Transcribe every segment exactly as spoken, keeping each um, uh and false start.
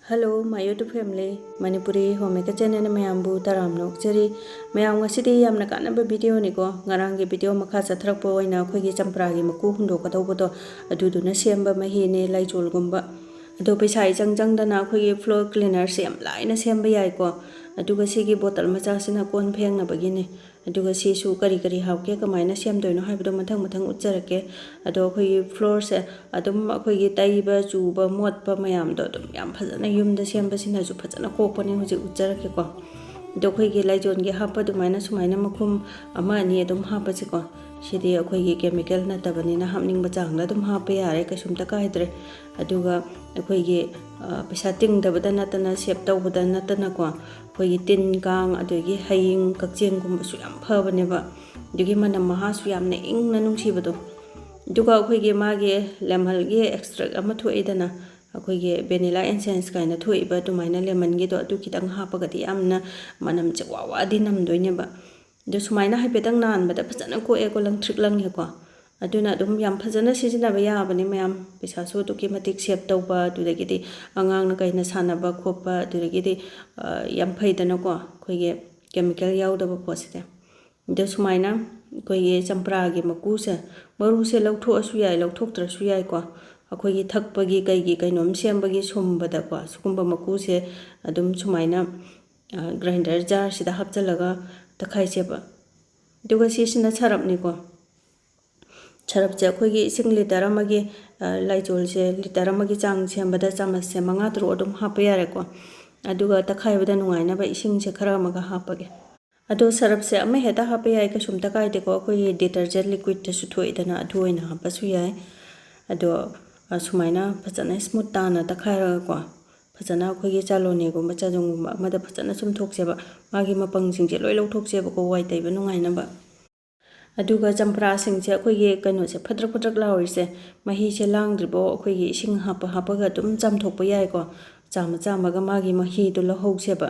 Hello, my YouTube family, Manipuri Homemaker channel ꯃꯌꯥꯝꯕꯨ ꯇꯔꯥꯝꯅ ꯑꯣꯛꯆꯔꯤ꯫ ꯃꯌꯥꯝ, ꯉꯁꯤꯗꯤ ꯌꯥꯝꯅ ꯀꯥꯟꯅꯕ video ꯅꯤꯀꯣ꯫ ꯉꯔꯥꯡꯒꯤ video ꯃꯈꯥ ꯆꯠꯊꯔꯛꯄ ꯑꯣꯏꯅ ꯑꯩꯈꯣꯏꯒꯤ ꯆꯝꯄ꯭ꯔꯥꯒꯤ ꯃꯀꯨ ꯍꯨꯟꯗꯣꯛꯀꯗꯧꯕꯗꯣ, ꯑꯗꯨꯗꯨꯅ ꯁꯦꯝꯕ ꯃꯍꯤꯅꯦ, ꯂꯥꯏꯆꯣꯜꯒꯨꯝꯕ꯫ ꯑꯗꯣ ꯄꯩꯁꯥ ꯏꯆꯪ ꯆꯪꯗꯅ ꯑꯩꯈꯣꯏꯒꯤ floor cleaner ꯁꯦ ꯌꯥꯝ ꯂꯥꯏꯅ ꯁꯦꯝꯕ ꯌꯥꯏꯀꯣ꯫ ꯑꯗꯨꯒ ꯁꯤꯒꯤ bottle ꯃꯆꯥꯁꯤꯅ ꯀꯣꯟ ꯐꯦꯡꯅꯕꯒꯤꯅꯦ꯫ ꯑꯗꯨꯒ ꯁꯤꯁꯨ ꯀꯔꯤ ꯀꯔꯤ ꯍꯥꯞꯀꯦ, ꯀꯃꯥꯏꯅ ꯁꯦꯝꯗꯣꯏꯅꯣ ꯍꯥꯏꯕꯗꯣ ꯃꯊꯪ ꯃꯊꯪ ꯎꯠꯆꯔꯛꯀꯦ꯫ ꯑꯗꯣ ꯑꯩꯈꯣꯏꯒꯤ floor ꯁꯦ ꯑꯗꯨꯝ ꯑꯩꯈꯣꯏꯒꯤ ꯇꯩꯕ, ꯆꯨꯕ, ꯃꯣꯠꯄ ꯃꯌꯥꯝꯗꯣ ꯑꯗꯨꯝ ꯌꯥꯝ ꯐꯖꯅ ꯌꯨꯝꯗ ꯁꯦꯝꯕꯁꯤꯅꯁꯨ ꯐꯖꯅ ꯀꯣꯛꯄꯅꯦ꯫ ꯍꯧꯖꯤꯛ ꯎꯠꯆꯔꯛꯀꯦꯀꯣ꯫ ꯑꯗꯣ ꯑꯩꯈꯣꯏꯒꯤ ꯂꯥꯏꯆꯣꯟꯒꯤ ꯍꯥꯞꯄ ꯑꯗꯨꯃꯥꯏꯅ ꯁꯨꯃꯥꯏꯅ ꯃꯈꯨꯝ ꯑꯃ ꯑꯅꯤ ꯑꯗꯨꯝ ꯍꯥꯞꯄꯁꯤꯀꯣ꯫ ꯁꯤꯗꯤ ꯑꯩꯈꯣꯏꯒꯤ chemical ꯅꯠꯇꯕꯅꯤꯅ ꯍꯥꯞꯅꯤꯡꯕ ꯆꯥꯡꯗ ꯑꯗꯨꯝ ꯍꯥꯞꯄ ꯌꯥꯔꯦ, ꯀꯩꯁꯨꯝꯇ ꯀꯥꯏꯗ꯭ꯔꯦ꯫ ꯑꯗꯨꯒ ꯑꯩꯈꯣꯏꯒꯤ, ꯑ, ꯄꯩꯁꯥ ꯇꯤꯡꯗꯕꯗ ꯅꯠꯇꯅ, save ꯇꯧꯕꯗ ꯅꯠꯇꯅꯀꯣ, ꯑꯩꯈꯣꯏꯒꯤ ꯇꯤꯟ ꯀꯥꯡ, ꯑꯗꯒꯤ ꯍꯌꯤꯡ, ꯀꯛꯆꯦꯡꯒꯨꯝꯕꯁꯨ ꯌꯥꯝ ꯐꯕꯅꯦꯕ꯫ ꯑꯗꯨꯒꯤ ꯃꯅꯝ ꯃꯍꯥꯁꯨ ꯌꯥꯝꯅ ꯏꯪꯅ ꯅꯨꯡꯁꯤꯕꯗꯣ꯫ ꯑꯗꯨꯒ ꯑꯩꯈꯣꯏꯒꯤ ꯃꯥꯒꯤ lemon ꯒꯤ extract ꯑꯃ ꯊꯣꯛꯏꯗꯅ, ꯑꯩꯈꯣꯏꯒꯤ vanilla essence ꯀꯥꯏꯅ ꯊꯣꯛꯏꯕ ꯑꯗꯨꯃꯥꯏꯅ lemon ꯒꯤꯗꯣ, ꯑꯗꯨ ꯈꯤꯇꯪ ꯍꯥꯞꯄꯒꯗꯤ ꯌꯥꯝꯅ ꯃꯅꯝꯁꯦ ꯋꯥ ꯋꯥꯗꯤ ꯅꯝꯗꯣꯏꯅꯦꯕ꯫ ꯑꯗꯣ ꯁꯨꯃꯥꯏꯅ ꯍꯥꯏꯐꯦꯠꯇꯪ ꯅꯥꯟꯕꯗ ꯐꯖꯅ ꯀꯣꯛꯑꯦꯀꯣ, ꯂꯪꯊ꯭ꯔꯤꯛ ꯂꯪꯉꯦꯀꯣ꯫ ꯑꯗꯨꯅ ꯑꯗꯨꯝ ꯌꯥꯝ ꯐꯖꯅ ꯁꯤꯖꯤꯟꯅꯕ ꯌꯥꯕꯅꯦ ꯃꯌꯥꯝ꯫ ꯄꯩꯁꯥꯁꯨ ꯑꯗꯨꯛꯀꯤ ꯃꯇꯤꯛ save ꯇꯧꯕ, ꯑꯗꯨꯗꯒꯤꯗꯤ ꯑꯉꯥꯡꯅ ꯀꯩꯅ ꯁꯥꯟꯅꯕ ꯈꯣꯠꯄ, ꯑꯗꯨꯗꯒꯤꯗꯤ, ꯑ, ꯌꯥꯝ ꯐꯩꯗꯅꯀꯣ, ꯑꯩꯈꯣꯏꯒꯤ chemical ꯌꯥꯎꯗꯕ ꯄꯣꯠꯁꯤꯗꯤ꯫ ꯑꯗꯣ ꯁꯨꯃꯥꯏꯅ ꯑꯩꯈꯣꯏꯒꯤ ꯆꯝꯄ꯭ꯔꯥꯒꯤ ꯃꯀꯨꯁꯦ, ꯃꯔꯨꯁꯦ ꯂꯧꯊꯣꯛꯑꯁꯨ ꯌꯥꯏ, ꯂꯧꯊꯣꯛꯇ꯭ꯔꯁꯨ ꯌꯥꯏꯀꯣ꯫ ꯑꯩꯈꯣꯏꯒꯤ ꯊꯛꯄꯒꯤ ꯀꯩꯒꯤ ꯀꯩꯅꯣꯝ ꯁꯦꯝꯕꯒꯤ ꯁꯨꯝꯕꯗꯀꯣ, ꯁꯤꯒꯨꯝꯕ ꯃꯀꯨꯁꯦ ꯑꯗꯨꯝ ꯁꯨꯃꯥꯏꯅ, ꯑ, grinder jar ꯁꯤꯗ ꯍꯥꯞꯆꯤꯜꯂꯒ ꯇꯛꯈꯥꯏꯁꯦꯕ꯫ ꯑꯗꯨꯒ ꯁꯤꯁꯤꯅ ꯁꯔꯞꯅꯤꯀꯣ꯫ ꯁꯔꯞꯁꯦ ꯑꯩꯈꯣꯏꯒꯤ ꯏꯁꯤꯡ litre ꯑꯃꯒꯤ, ꯑ, ꯂꯥꯏꯆꯣꯜꯁꯦ litre ꯑꯃꯒꯤ ꯆꯥꯡ ꯁꯦꯝꯕꯗ ꯆꯥꯃꯁꯁꯦ ꯃꯉꯥ ꯇꯔꯨꯛ ꯑꯗꯨꯝ ꯍꯥꯞꯄ ꯌꯥꯔꯦꯀꯣ꯫ ꯑꯗꯨꯒ ꯇꯛꯈꯥꯏꯕꯗ ꯅꯨꯡꯉꯥꯏꯅꯕ ꯏꯁꯤꯡꯁꯦ ꯈꯔ ꯑꯃꯒ ꯍꯥꯞꯄꯒꯦ꯫ ꯑꯗꯣ ꯁꯔꯞꯁꯦ ꯑꯃ ꯍꯦꯛꯇ ꯍꯥꯞꯄ ꯌꯥꯏ, ꯀꯩꯁꯨꯝꯇ ꯀꯥꯏꯗꯦꯀꯣ꯫ ꯑꯩꯈꯣꯏꯒꯤ detergent liquid ꯇꯁꯨ ꯊꯣꯛꯏꯗꯅ, ꯑꯗꯨ ꯑꯣꯏꯅ ꯍꯥꯞꯄꯁꯨ ꯌꯥꯏ꯫ ꯑꯗꯣ, ꯑ, ꯁꯨꯃꯥꯏꯅ ꯐꯖꯅ smooth ꯇꯥꯅ ꯇꯛꯈꯥꯏꯔꯒꯀꯣ, ꯐꯖꯅ ꯑꯩꯈꯣꯏꯒꯤ ꯆꯥꯂꯣꯅꯦꯒꯨꯝꯕ ꯆꯥꯖꯨꯝꯒꯨꯝꯕ ꯑꯃꯗ ꯐꯖꯅ ꯆꯨꯝꯊꯣꯛꯁꯦꯕ꯫ ꯃꯥꯒꯤ ꯃꯄꯪꯁꯤꯡꯁꯦ ꯂꯣꯏ ꯂꯧꯊꯣꯛꯁꯦꯕꯀꯣ, ꯋꯥꯏ ꯇꯩꯕ ꯅꯨꯡꯉꯥꯏꯅꯕ꯫ ꯑꯗꯨꯒ ꯆꯝꯄ꯭ꯔꯥꯁꯤꯡꯁꯦ ꯑꯩꯈꯣꯏꯒꯤ ꯀꯩꯅꯣꯁꯦ ꯐꯗ꯭ꯔꯛ ꯐꯗ꯭ꯔꯛ ꯂꯥꯎꯔꯤꯁꯦ, ꯃꯍꯤꯁꯦ ꯂꯥꯡꯗ꯭ꯔꯤꯕꯣ ꯑꯩꯈꯣꯏꯒꯤ ꯏꯁꯤꯡ ꯍꯥꯞꯄ ꯍꯥꯞꯄꯒ ꯑꯗꯨꯝ ꯆꯥꯝꯊꯣꯛꯄ ꯌꯥꯏꯀꯣ꯫ ꯆꯥꯝꯃ ꯆꯥꯝꯃꯒ ꯃꯥꯒꯤ ꯃꯍꯤꯗꯣ ꯂꯧꯍꯧꯁꯦꯕ꯫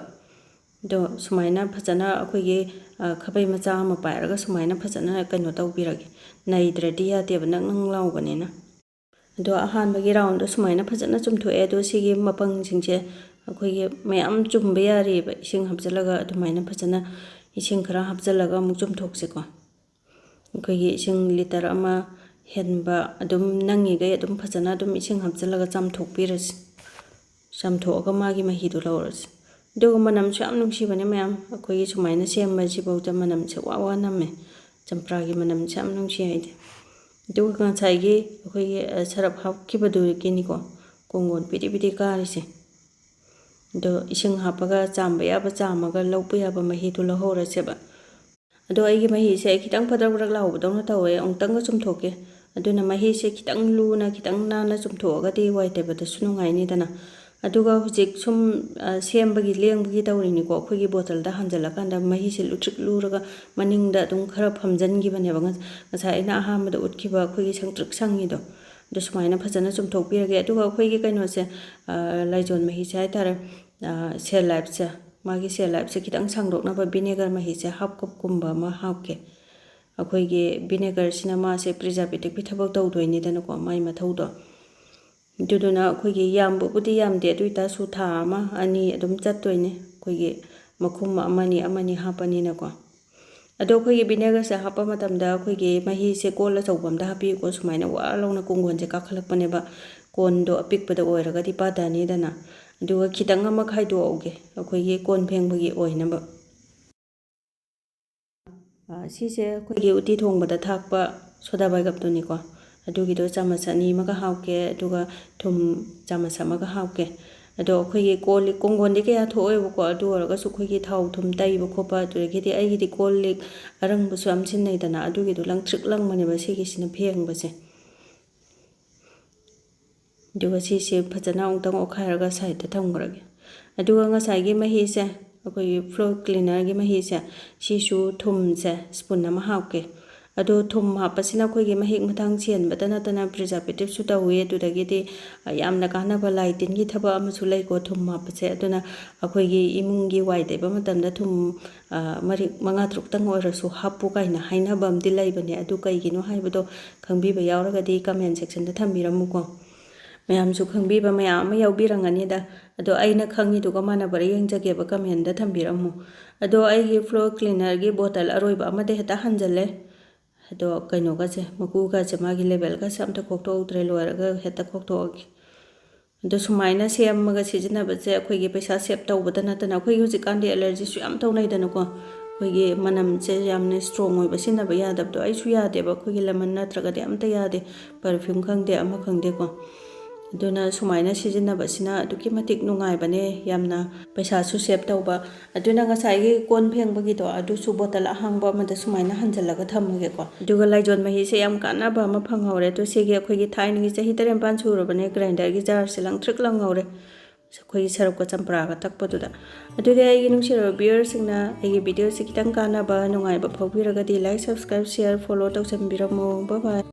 ꯑꯗꯣ ꯁꯨꯃꯥꯏꯅ ꯐꯖꯅ ꯑꯩꯈꯣꯏꯒꯤ, ꯑ, ꯈꯥꯕꯩ ꯃꯆꯥ ꯑꯃ ꯄꯥꯏꯔꯒ ꯁꯨꯃꯥꯏꯅ ꯐꯖꯅ ꯀꯩꯅꯣ ꯇꯧꯕꯤꯔꯒꯦ꯫ ꯅꯩꯗ꯭ꯔꯗꯤ ꯌꯥꯗꯦꯕ, ꯅꯪ ꯅꯪ ꯂꯥꯎꯕꯅꯤꯅ꯫ ꯑꯗꯣ ꯑꯍꯥꯟꯕꯒꯤ roundꯗꯣ ꯁꯨꯃꯥꯏꯅ ꯐꯖꯅ ꯆꯨꯝꯊꯣꯛꯑꯦ꯫ ꯑꯗꯣ ꯁꯤꯒꯤ ꯃꯄꯪꯁꯤꯡꯁꯦ ꯑꯩꯈꯣꯏꯒꯤ ꯃꯌꯥꯝ ꯆꯨꯝꯕ ꯌꯥꯔꯤꯕ, ꯏꯁꯤꯡ ꯍꯥꯞꯆꯤꯜꯂꯒ ꯑꯗꯨꯃꯥꯏꯅ ꯐꯖꯅ ꯏꯁꯤꯡ ꯈꯔ ꯍꯥꯞꯆꯤꯜꯂꯒ ꯑꯃꯨꯛ ꯆꯨꯝꯊꯣꯛꯁꯤꯀꯣ꯫ ꯑꯩꯈꯣꯏꯒꯤ ꯏꯁꯤꯡ litre ꯑꯃ ꯍꯦꯟꯕ ꯑꯗꯨꯝ ꯅꯪꯉꯤꯈꯩ ꯑꯗꯨꯝ ꯐꯖꯅ ꯑꯗꯨꯝ ꯏꯁꯤꯡ ꯍꯥꯞꯆꯤꯜꯂꯒ ꯆꯥꯝꯊꯣꯛꯄꯤꯔꯁꯤ꯫ ꯆꯥꯝꯊꯣꯛꯑꯒ ꯃꯥꯒꯤ ꯃꯍꯤꯗꯣ ꯂꯧꯔꯁꯤ꯫ ꯑꯗꯨꯒ ꯃꯅꯝꯁꯨ ꯌꯥꯝ ꯅꯨꯡꯁꯤꯕꯅꯦ ꯃꯌꯥꯝ, ꯑꯩꯈꯣꯏꯒꯤ ꯁꯨꯃꯥꯏꯅ ꯁꯦꯝꯕꯁꯤꯐꯥꯎꯗ ꯃꯅꯝꯁꯦ ꯋꯥ ꯋꯥ ꯅꯝꯃꯦ꯫ ꯆꯝꯄ꯭ꯔꯥꯒꯤ ꯃꯅꯝꯁꯦ ꯌꯥꯝ ꯅꯨꯡꯁꯤ ꯍꯥꯏꯗꯤ꯫ ꯑꯗꯨꯒ ꯉꯁꯥꯏꯒꯤ ꯑꯩꯈꯣꯏꯒꯤ, ꯑ, ꯁꯔꯞ ꯍꯥꯞꯈꯤꯕꯗꯨꯒꯤꯅꯤꯀꯣ ꯀꯣꯡꯒꯣꯟ ꯄꯤꯗꯤ ꯄꯤꯗꯤ ꯀꯥꯔꯤꯁꯦ꯫ ꯑꯗꯣ ꯏꯁꯤꯡ ꯍꯥꯞꯄꯒ ꯆꯥꯝꯕ ꯌꯥꯕ ꯆꯥꯝꯃꯒ ꯂꯧꯕ ꯌꯥꯕ ꯃꯍꯤꯗꯨ ꯂꯧꯍꯧꯔꯁꯦꯕ꯫ ꯑꯗꯣ ꯑꯩꯒꯤ ꯃꯍꯤꯁꯦ ꯑꯩ ꯈꯤꯇꯪ ꯐꯗ꯭ꯔꯛ ꯐꯗ꯭ꯔꯛ ꯂꯥꯎꯕꯗꯧꯅ ꯇꯧꯋꯦ, ꯑꯃꯨꯛꯇꯪꯒ ꯆꯨꯝꯊꯣꯛꯀꯦ꯫ ꯑꯗꯨꯅ ꯃꯍꯤꯁꯦ ꯈꯤꯇꯪ ꯂꯨꯅ, ꯈꯤꯇꯪ ꯅꯥꯟꯅ ꯆꯨꯝꯊꯣꯛꯑꯒꯗꯤ ꯋꯥꯏ ꯇꯩꯕꯗꯁꯨ ꯅꯨꯡꯉꯥꯏꯅꯤꯗꯅ꯫ ꯑꯗꯨꯒ ꯍꯧꯖꯤꯛ ꯁꯨꯝ, ꯑ, ꯁꯦꯝꯕꯒꯤ, ꯂꯦꯡꯕꯒꯤ ꯇꯧꯔꯤꯅꯤꯀꯣ꯫ ꯑꯩꯈꯣꯏꯒꯤ ꯕꯣꯇꯜꯗ ꯍꯥꯟꯖꯜꯂꯀꯥꯟꯗ ꯃꯍꯤꯁꯦ ꯂꯨꯊ꯭ꯔꯤꯛ ꯂꯨꯔꯒ ꯃꯅꯤꯡꯗ ꯑꯗꯨꯝ ꯈꯔ ꯐꯝꯖꯟꯈꯤꯕꯅꯦꯕ꯫ ꯉ-, ꯉꯁꯥꯏ ꯑꯩꯅ ꯑꯍꯥꯟꯕꯗ ꯎꯠꯈꯤꯕ ꯑꯩꯈꯣꯏꯒꯤ ꯁꯪꯇ꯭ꯔꯤꯛ ꯁꯪꯉꯤꯗꯣ, ꯑꯗꯨ ꯁꯨꯃꯥꯏꯅ ꯐꯖꯅ ꯆꯨꯝꯊꯣꯛꯄꯤꯔꯒꯦ꯫ ꯑꯗꯨꯒ ꯑꯩꯈꯣꯏꯒꯤ ꯀꯩꯅꯣꯁꯦ, ꯑ, ꯂꯥꯏꯖꯣꯟ ꯃꯍꯤꯁꯦ ꯍꯥꯏꯇꯥꯔꯦ, ꯑ, shelf lifeꯁꯦ, ꯃꯥꯒꯤ shelf lifeꯁꯦ ꯈꯤꯇꯪ ꯁꯥꯡꯗꯣꯛꯅꯕ vinegar ꯃꯍꯤꯁꯦ half cupꯀꯨꯝꯕ ꯑꯃ ꯍꯥꯞꯀꯦ꯫ ꯑꯩꯈꯣꯏꯒꯤ vinegarꯁꯤꯅ ꯃꯥꯁꯦ preservative ꯊꯕꯛ ꯇꯧꯗꯣꯏꯅꯤꯗꯅꯀꯣ, ꯃꯥꯏ ꯃꯊꯧꯗꯣ꯫ ꯑꯗꯨꯗꯨꯅ ꯑꯩꯈꯣꯏꯒꯤ ꯌꯥꯝꯕꯕꯨꯗꯤ ꯌꯥꯝꯗꯦ, ꯑꯗꯨ ꯑꯣꯏꯇꯥꯔꯁꯨ ꯊꯥ ꯑꯃ ꯑꯅꯤ ꯑꯗꯨꯝ ꯆꯠꯇꯣꯏꯅꯦ, ꯑꯩꯈꯣꯏꯒꯤ ꯃꯈꯨꯝ ꯑꯃꯅꯤ ꯑꯃꯅꯤ ꯍꯥꯞꯄꯅꯤꯅꯀꯣ꯫ ꯑꯗꯣ ꯑꯩꯈꯣꯏꯒꯤ vinegarꯁꯦ ꯍꯥꯞꯄ ꯃꯇꯝꯗ ꯑꯩꯈꯣꯏꯒꯤ ꯃꯍꯤꯁꯦ ꯀꯣꯜ ꯑꯆꯧꯕ ꯑꯝꯗ ꯍꯥꯞꯄꯤꯌꯨꯀꯣ꯫ ꯁꯨꯃꯥꯏꯅ ꯋꯥꯔ ꯂꯥꯎꯅ ꯀꯣꯡꯒꯣꯟꯁꯦ ꯀꯥꯈꯠꯂꯛꯄꯅꯦꯕ꯫ ꯀꯣꯟꯗꯣ ꯑꯄꯤꯛꯄꯗ ꯑꯣꯏꯔꯒꯗꯤ ꯄꯥꯊꯅꯤꯗꯅ꯫ ꯑꯗꯨꯒ ꯈꯤꯇꯪ ꯑꯃ ꯈꯥꯏꯗꯣꯛꯍꯧꯒꯦ ꯑꯩꯈꯣꯏꯒꯤ ꯀꯣꯟ ꯐꯦꯡꯕꯒꯤ ꯑꯣꯏꯅꯕ꯫ ꯑ, ꯁꯤꯁꯦ ꯑꯩꯈꯣꯏꯒꯤ ꯎꯇꯤ ꯊꯣꯡꯕꯗ ꯊꯥꯛꯄ ꯁꯣꯗꯥ ꯕꯥꯏꯒꯞꯇꯨꯅꯤꯀꯣ꯫ ꯑꯗꯨꯒꯤꯗꯣ ꯆꯥꯃꯁ ꯑꯅꯤ ꯑꯃꯒ ꯍꯥꯞꯀꯦ, ꯑꯗꯨꯒ ꯊꯨꯝ ꯆꯥꯃꯁ ꯑꯃꯒ ꯍꯥꯞꯀꯦ꯫ ꯑꯗꯣ ꯑꯩꯈꯣꯏꯒꯤ ꯀꯣꯜ ꯂꯤꯛ, ꯀꯣꯡꯒꯣꯟꯗꯤ ꯀꯌꯥ ꯊꯣꯛꯑꯣꯏꯕꯀꯣ, ꯑꯗꯨ ꯑꯣꯏꯔꯒꯁꯨ ꯑꯩꯈꯣꯏꯒꯤ ꯊꯥꯎ ꯊꯨꯝ ꯇꯩꯕ ꯈꯣꯠꯄ, ꯑꯗꯨꯗꯒꯤꯗꯤ ꯑꯩꯒꯤꯗꯤ ꯀꯣꯜ ꯂꯤꯛ ꯑꯔꯪꯕꯁꯨ ꯌꯥꯝ ꯁꯤꯖꯤꯟꯅꯩꯗꯅ, ꯑꯗꯨꯒꯤꯗꯣ ꯂꯪꯇ꯭ꯔꯤꯛ ꯂꯪꯕꯅꯦꯕ ꯁꯤꯒꯤꯁꯤꯅ ꯐꯦꯡꯕꯁꯦ꯫ ꯑꯗꯨꯒ ꯁꯤꯁꯦ ꯐꯖꯅ ꯑꯃꯨꯛꯇꯪ ꯑꯣꯠꯈꯥꯏꯔꯒ sideꯇ ꯊꯝꯈ꯭ꯔꯒꯦ꯫ ꯑꯗꯨꯒ ꯉꯁꯥꯏꯒꯤ ꯃꯍꯤꯁꯦ, ꯑꯩꯈꯣꯏꯒꯤ floor cleanerꯒꯤ ꯃꯍꯤꯁꯦ, ꯁꯤꯁꯨ ꯊꯨꯝꯁꯦ spoon ꯑꯃ ꯍꯥꯞꯀꯦ꯫ ꯑꯗꯣ ꯊꯨꯝ ꯍꯥꯞꯄꯁꯤꯅ ꯑꯩꯈꯣꯏꯒꯤ ꯃꯍꯤꯛ ꯃꯊꯪ ꯆꯦꯟꯕꯗ ꯅꯠꯇꯅ preservative ꯁꯨ ꯇꯧꯏ꯫ ꯑꯗꯨꯗꯒꯤꯗꯤ, ꯑ, ꯌꯥꯝꯅ ꯀꯥꯟꯅꯕ ꯂꯥꯏ ꯇꯤꯟꯒꯤ ꯊꯕꯛ ꯑꯃꯁꯨ ꯂꯩꯀꯣ ꯊꯨꯝ ꯍꯥꯞꯄꯁꯦ꯫ ꯑꯗꯨꯅ ꯑꯩꯈꯣꯏꯒꯤ ꯏꯃꯨꯡꯒꯤ ꯋꯥꯏ ꯇꯩꯕ ꯃꯇꯝꯗ ꯊꯨꯝ, ꯑ, ꯃꯔꯤꯛ ꯃꯉꯥ ꯇꯔꯨꯛꯇꯪ ꯑꯣꯏꯔꯁꯨ ꯍꯥꯞꯄꯨ ꯀꯥꯏꯅ ꯍꯥꯏꯅꯕ ꯑꯃꯗꯤ ꯂꯩꯕꯅꯦ꯫ ꯑꯗꯨ ꯀꯩꯒꯤꯅꯣ ꯍꯥꯏꯕꯗꯣ ꯈꯪꯕꯤꯕ ꯌꯥꯎꯔꯒꯗꯤ comment section ꯗ ꯊꯝꯕꯤꯔꯝꯃꯨꯀꯣ꯫ ꯃꯌꯥꯝꯁꯨ ꯈꯪꯕꯤꯕ ꯃꯌꯥꯝ ꯑꯃ ꯌꯥꯎꯕꯤꯔꯝꯒꯅꯤꯗ꯫ ꯑꯗꯣ ꯑꯩꯅ ꯈꯪꯉꯤꯗꯨꯒ ꯃꯥꯟꯅꯕ꯭ꯔꯥ ꯌꯦꯡꯖꯒꯦꯕ, comment ꯗ ꯊꯝꯕꯤꯔꯝꯃꯨ꯫ ꯑꯗꯣ ꯑꯩꯒꯤ floor cleaner ꯒꯤ bottle ꯑꯔꯣꯏꯕ ꯑꯃꯗ ꯍꯦꯛꯇ ꯍꯟꯖꯜꯂꯦ꯫ ꯑꯗꯣ ꯀꯩꯅꯣꯒꯁꯦ, ꯃꯀꯨꯒꯁꯦ, ꯃꯥꯒꯤ label ꯒꯁꯦ ꯑꯝꯇ ꯈꯣꯛꯇꯣꯛꯍꯧꯗ꯭ꯔꯦ, ꯂꯣꯏꯔꯒ ꯍꯦꯛꯇ ꯈꯣꯛꯇꯣꯛꯑꯒꯦ꯫ ꯑꯗꯣ ꯁꯨꯃꯥꯏꯅ ꯁꯦꯝꯃꯒ ꯁꯤꯖꯤꯟꯅꯕꯁꯦ ꯑꯩꯈꯣꯏꯒꯤ ꯄꯩꯁꯥ save ꯇꯧꯕꯗ ꯅꯠꯇꯅ, ꯑꯩꯈꯣꯏꯒꯤ ꯍꯧꯖꯤꯛꯀꯥꯟꯗꯤ allergy ꯁꯨ ꯌꯥꯝ ꯇꯧꯅꯩꯗꯅꯀꯣ, ꯑꯩꯈꯣꯏꯒꯤ ꯃꯅꯝꯁꯦ ꯌꯥꯝꯅ strong ꯑꯣꯏꯕ ꯁꯤꯖꯤꯟꯅꯕ ꯌꯥꯗꯕꯗꯣ꯫ ꯑꯩꯁꯨ ꯌꯥꯗꯦꯕ, ꯑꯩꯈꯣꯏꯒꯤ lemon ꯅꯠꯇ꯭ꯔꯒꯗꯤ ꯑꯝꯇ ꯌꯥꯗꯦ, perfume ꯈꯪꯗꯦ, ꯑꯃ ꯈꯪꯗꯦꯀꯣ꯫ ꯑꯗꯨꯅ ꯁꯨꯃꯥꯏꯅ ꯁꯤꯖꯤꯟꯅꯕꯁꯤꯅ ꯑꯗꯨꯛꯀꯤ ꯃꯇꯤꯛ ꯅꯨꯡꯉꯥꯏꯕꯅꯦ, ꯌꯥꯝꯅ ꯄꯩꯁꯥꯁꯨ save ꯇꯧꯕ꯫ ꯑꯗꯨꯅ ꯉꯁꯥꯏꯒꯤ ꯀꯣꯟ ꯐꯦꯡꯕꯒꯤꯗꯣ, ꯑꯗꯨꯁꯨ bottle ꯑꯍꯥꯡꯕ ꯑꯃꯗ ꯁꯨꯃꯥꯏꯅ ꯍꯟꯖꯜꯂꯒ ꯊꯝꯃꯒꯦꯀꯣ꯫ ꯑꯗꯨꯒ ꯂꯥꯏꯖꯣꯟ ꯃꯍꯤꯁꯦ ꯌꯥꯝ ꯀꯥꯟꯅꯕ ꯑꯃ ꯐꯪꯍꯧꯔꯦ꯫ ꯑꯗꯣ ꯁꯤꯒꯤ ꯑꯩꯈꯣꯏꯒꯤ ꯊꯥꯏꯅꯒꯤ ꯆꯍꯤ ꯇꯔꯦꯠ ꯅꯤꯄꯥꯜ ꯁꯨꯔꯕꯅꯦ, grinder ꯒꯤ jar ꯁꯦ ꯂꯪꯇ꯭ꯔꯤꯛ ꯂꯪꯍꯧꯔꯦ, ꯑꯩꯈꯣꯏꯒꯤ ꯁꯔꯞꯀ ꯆꯝꯄ꯭ꯔꯥꯒ ꯇꯛꯄꯗꯨꯗ꯫ ꯑꯗꯨꯗꯤ ꯑꯩꯒꯤ ꯅꯨꯡꯁꯤꯔꯕ viewer ꯁꯤꯡꯅ ꯑꯩꯒꯤ video ꯁꯤ ꯈꯤꯇꯪ ꯀꯥꯟꯅꯕ, ꯅꯨꯡꯉꯥꯏꯕ ꯐꯥꯎꯕꯤꯔꯒꯗꯤ like, subscribe, share, follow ꯇꯧꯁꯟꯕꯤꯔꯝꯃꯣ꯫ Bye bye꯫